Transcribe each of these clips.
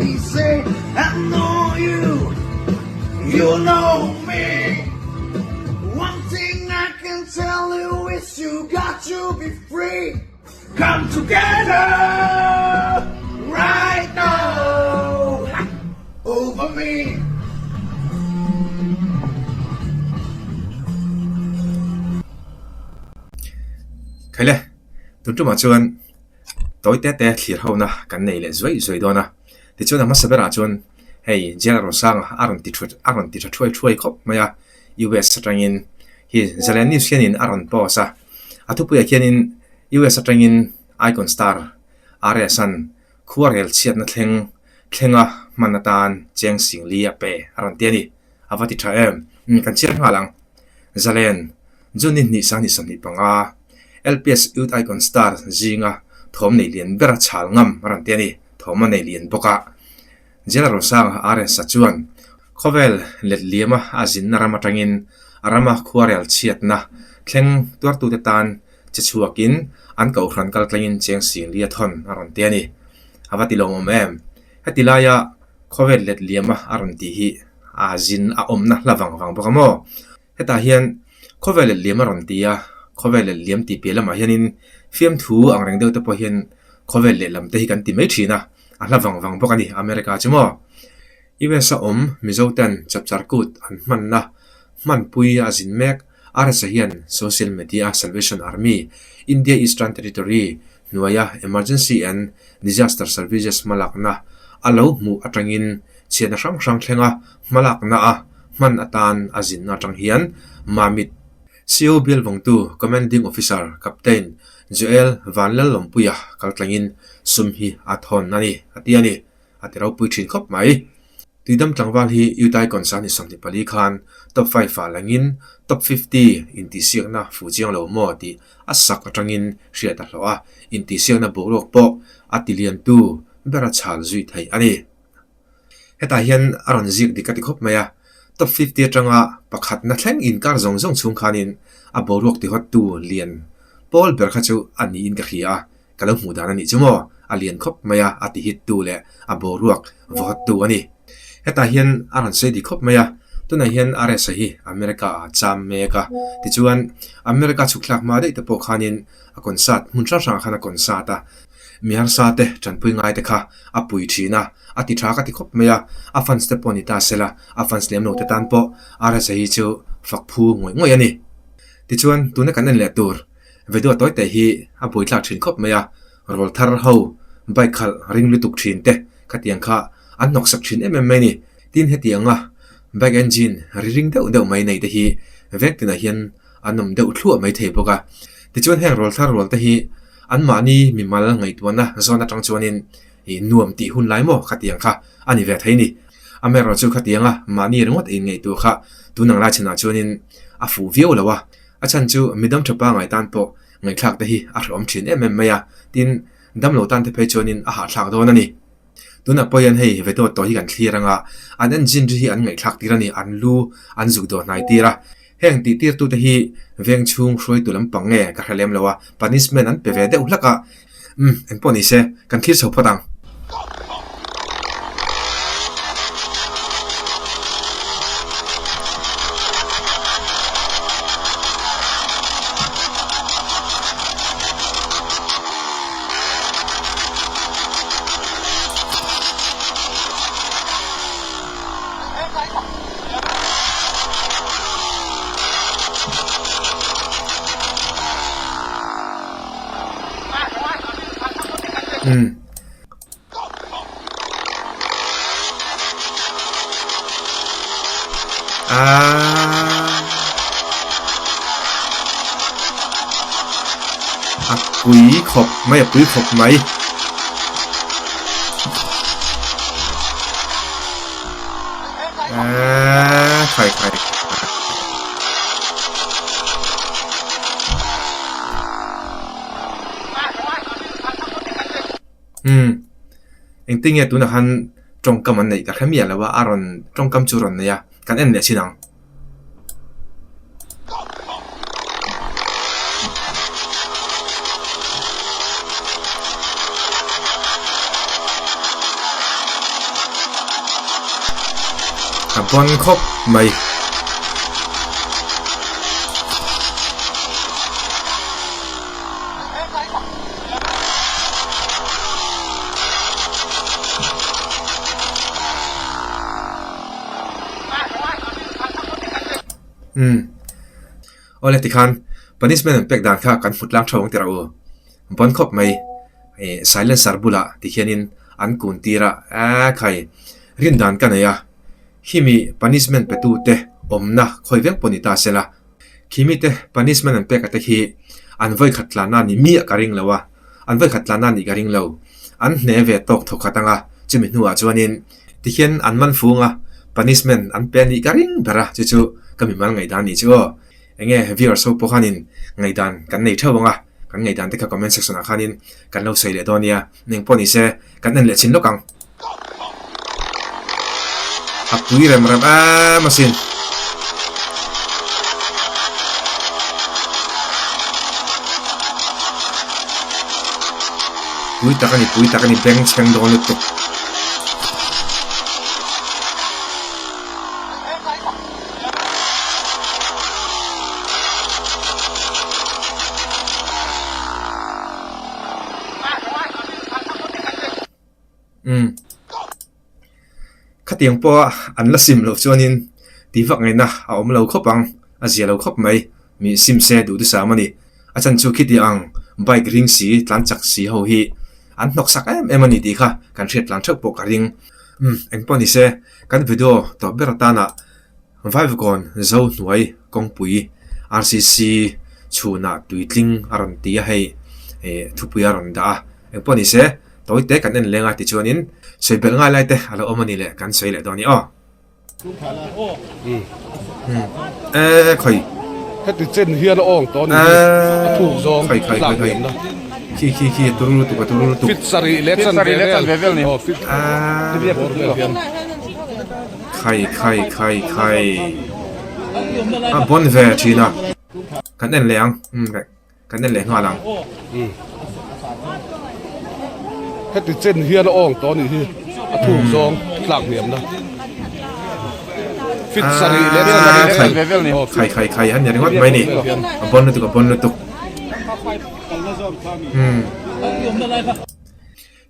He say, I know you, you know me. One thing I can tell you is you got to be free. Come together right now over me. Khaile, tun tumah chuan tawi te te thlir hona kan nei leh zuai zuai dawn a. Tichuan a hmasa berah chuan hei Jail Rosanga a rawn ti thut a rawn ti tha thuai thuai khawp mai a, US atangin hi Zalen News hianin a rawn post a. A thupuiah khianin US atangin Icon Star RS-a'n khuarel chhiatna thleng thlenga hman atan cheng sing li a pe a rawn ti a ni. A va ti tha em? Umm kan chhiar nghal ang. Zalen, June ni hnih sang ni 25, LPS Youth Icon Star zinga thawm nei lian ber a chhal ngam a rawn ti a ni. Thawm a nei lian bawk a. Jail Rosanga RS-a chuan Khawvel let liama a zinna ram atangin a rama khuarel chhiatna thleng tuartute tan che chhuakin an kohhran kal tlangin cheng sing li a thawn a rawn ti a ni. A va ti lawmawm em? Heti laia khawvel let liama a rawn tih hi a zin a awmna hla vang vang bawk a maw? Hetah hian khawvel let liam a rawn ti a, khawvel let liam tih piah lamah hianin fiamthu ang reng deuh te pawh hian khawvel lehlam te hi kan ti mai thin a, a hla vang vang bawk a ni America chu maw? US a awm Mizo ten chapchar kut an hmanna hmanpui a zin mek. RSA hian social media a Salvation Army, India Eastern Territory hnuaia Emergency and Disaster Services hmalakna a lo hmuh atangin chhiatna hrang hrang thlenga hmalakna a hman atan a zinna atang hian Mamit CO bial vawngtu Commanding Officer Captain Joel Vanlalawmpuia kaltlangin sum hi a thawn a ni, a ti a ni. A ti ropui thin khawp mai. Tuidam tlangval hi Utai Concern ni 24 khan Top 5 ah langin Top 50 intihsiakna fuh chiang lo maw tih a sak atangin hriat a hlawh a, intihsiakna boruak pawh a tiliantu ber a chhal zui theih a ni. Hetah hian a rawn zik dik a ti khawp mai a, Top 50 atanga pakhatna thleng inkar zawng zawng chhung khanin a boruak tihawttu lian pawl ber kha chu a niin ka hria a, Ka lo hmuh dan a nih chu maw? A lian khawp mai a, a ti hit tu leh a boruak vawhat tu a ni. Hetah hian a rawn sawi dik khawp mai a, tunah hian RSA hi America ah a cham mek a, tichuan America chhuk thlak hma daih te pawh khanin a concert hmun hrang hrangah khan a concert a, mi harsa te tanpui ngai te kha a pui thin a, a ti tha ka ti khawp mai a, a fans te pawh ni ta sela, a fans lem lo te tan pawh RSA hi chu fak phu ngawih ngawih a ni. Tichuan tuna kan en leh tur Video tawi te hi a buaithlak thin khawp mai a, rawl thar ho bike khalh ring lutuk thin te khatiang kha an hnawksak thin em em mai a ni. Tin hetianga bike engine ri ring deuh deuh mai nei te hi veng tinah hian an awm deuh thluah mai thei bawk a. Tichuan heng rawl thar rual te hi anmahni mimal ngaihtuahna zawn atang chuanin ih nuam tih hun lai maw khatiang kha a ni ve thei a ni. Amaherawhchu khatianga mahni ringawt in ngaihtuah kha tunang lai chhanah chuanin a fuh viau lo a. A chhan chu mi dam tha pangai tan pawh ngaihthlak te hi a hrehawm thin em em mai a, tin, damlo tan te phei chuanin a hahthlak dawn a ni. Tunah pawh hian hei veto tawh hi kan thlir anga an engine ri hi an ngaihthlak tir a ni, an lu an zuk dawh hnai tir a. Heng tih tirtu te hi veng chhung hruaitu lampang nge ka hre lem lo a, punishment an pe ve deuh hlak a, umm engpawh ni se kan thlir chho phawt ang. Umm. Aaa. A pui khawp mai a pui khawp mai. Aaa khai khai. Umm engtin nge tunah khan tawngkam an neih ka hre miah lo a, a rawn tawngkam chu a rawn nei a, kan en leh chin ang. A bawn khawp mai. Umm. Awle tikhan punishment an pek dan kha kan hmu tlang theuh ang tirh u. Bawn khawp mai. Ih silencer bulah tikhianin an kun tir a, eee khai rin dan ka nei a. Khimi punishment pe tute awmna khawi vek pawh ni ta se la. Khimi te punishment an pek a te khi an vawi khat tlanna ni miah ka ring lo a, an vawi khat tlanna nih ka ring lo. An hne ve tawk thawk khat anga chumi hnuah chuanin tikhian an man fung a, punishment an pe nih ka ring ber a, chu chu ka mimal ngaihdan nih chu aw. Enge viewers ho pawh khanin ngaihdan kan nei theuh ang a, kan ngaihdan te kha comment section ah khanin kan lo sawi leh dawn nia, eng pawh ni se kan en leh chin lawk ang. A pui rem rem em asin. Pui tak a ni, pui tak a ni, beng chheng dawn lutuk. Umm. Khatiang pawha an la sim loh chuanin tih vak ngaihna a awm lo khawp ang, a zia lo khawp mai. Mi sim se duh dusam a ni. A chan chu khiti ang bike ring si, tlan chak si ho hi an hnawk sak em em a ni tih kha kan hriat tlan theuh pawh ka ring. Umm, engpawh ni se, kan video tawp ber atana Vaivakawn zo hnuai kawngpui RCC chhunah tuitling a rawn ti a hei eh thupui a rawn dah a, engpawh ni se tawi te kan en leng a tichuanin sawi belh ngai lai te a lo awm a ni le kan sawi leh dawn a ni aw. Eh khawi. Heti chen hian a awng tawh a ni hi a thuk zawng Khawi khawi tlak khawi hliamna. Khi khi khi a turu lutuk a turu lutuk. Fit sarih leh chanve vel aw fit bawr vel hian. Khai khai khai khai a bawn ve thin a kan en leh ang umm kan en leh nghal ang. Heti chen hian a awng tawh a nih hi a thuk zawng tlak hniamna fit sarih leh chanve vel khai khai khai khai a ni ringawt mai ni a bawn lutuk a bawn lutuk umm.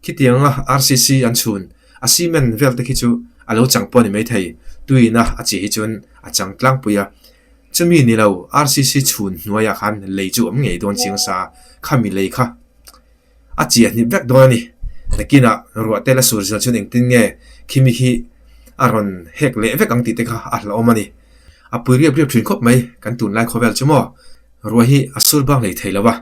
Khitianga RCC an chhun a cement vel te khi chu a lo chang pawh a ni maithei, tuina a chi hi chuan a chang tlangpui a. Chumi ni lo RCC chhun hnuaiah khan lei chu awm ngei dawn chiang sa a, khami lei kha a chiah hnip vek dawn a ni. Nakinah ruah te la sur zel chuan engtin nge khimi hi a rawn hek leh vek ang tih te kha a hlauhawm a ni. A pui riap riap thin khawp mai kan tunlai khawvel chu maw? Ruah hi a sur bang hlei thei lo a,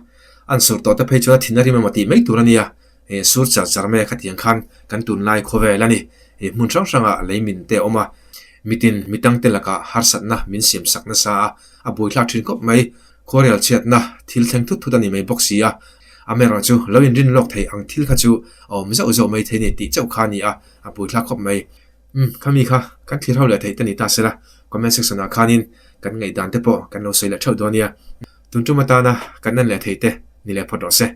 an sur tawh te phei chuan a thin a rim emaw tih mai tur a nia. He sur char char mai a khatiang khan kan tunlai khawvel a ni. He hmun hrang hrangah lei min te a awm a, mitin mitangte lakah harsatna min siam sak nasa a, a buaithlak thin khawp mai. Khuarel chhiatna thil thleng thut thut a ni mai bawk si a, amaherawh chu lo inrin lawk thei ang thil kha chu a awm zauh zauh mai thei a ni tih chauh kha a ni a, a buaithlak khawp mai. Umm, khami kha kan thlir ho leh theih te ni ta sela, comment section ah khanin kan ngaihdan te pawh kan lo sawi leh theuh dawn nia. Tun tum atana kan en leh theih te ni leh phawt rawh se.